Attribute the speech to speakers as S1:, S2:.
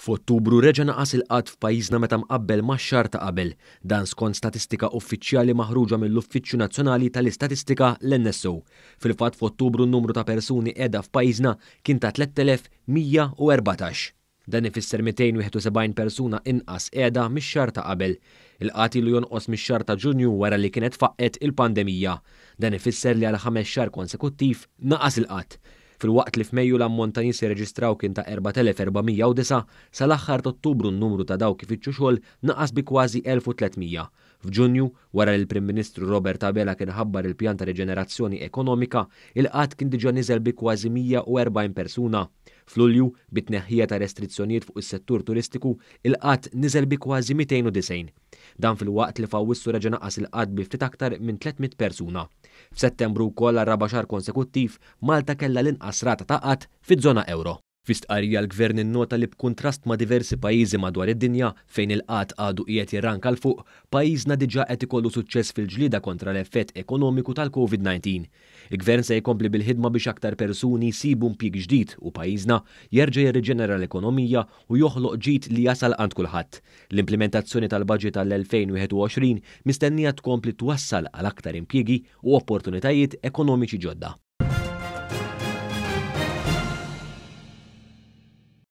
S1: F'Ottubru reġa' naqas il-qgħad f'pajjiżna meta mqabbel max-xahar ta' qabel. Dan skont statistika uffiċjali maħruġa mill-Uffiċċju Nazzjonali tal-Istatistika l-NSO. Fil-fatt f'Ottubru n-numru ta' persuni qiegħda f'pajjiżna kien ta' 3,114. Dan ifisser 271 persuna inqas qiegħda mix-xahar ta' qabel. Il-qgħad ilu jonqos mix-xahar ta' Ġunju wara li kienet faqqgħet il-pandemija. Dan ifisser li għal ħames xahar konsekuttiv naqas il-qgħad. Filwaqt li f'Mejju l-ammont ta' nies irreġistraw kien ta' 4,409, sal-aħħar t'Ottubru n-numru ta' dawk ifittxu xogħol naqas bi kważi 1,300. F'Ġunju, wara li l-Prim Ministru Robert Abela kien ħabbar il-pjan ta' riġenerazzjoni ekonomika, il-qgħad kien diġà niżel bi kważi 140 persuna. F'Lulju, bit-tneħħija ta' restrizzjonijiet fuq is-settur turistiku, il-qgħad niżel bi kważi 290. Dan filwaqt li f'Awwissu reġa' naqas il-qgħad bi ftit aktar minn 300 persuna. F'Settembru wkoll għar-raba' xahar konsekuttiv, Malta kellha l-inqas rata ta' qgħad fiż-żona ewro. Fi stqarrija l-Gvern innota li b'kuntrast ma' diversi pajjiżi madwar id-dinja fejn il-qgħad għadu qiegħed jirranka 'l fuq, pajjiżna diġà qed ikollu suċċess fil-ġlieda kontra l-effett ekonomiku tal-Covid 19. Il-Gvern se jkompli bil-ħidma biex aktar persuni jsibu impjieg ġdid u pajjiżna jerġa' jirriġenera l-ekonomija u joħloq ġid li jasal għand kulħadd. L-implimentazzjoni tal-Baġit għall-2021 mistennija tkompli twassal għal aktar impjiegi u opportunitajiet ekonomiċi ġodda.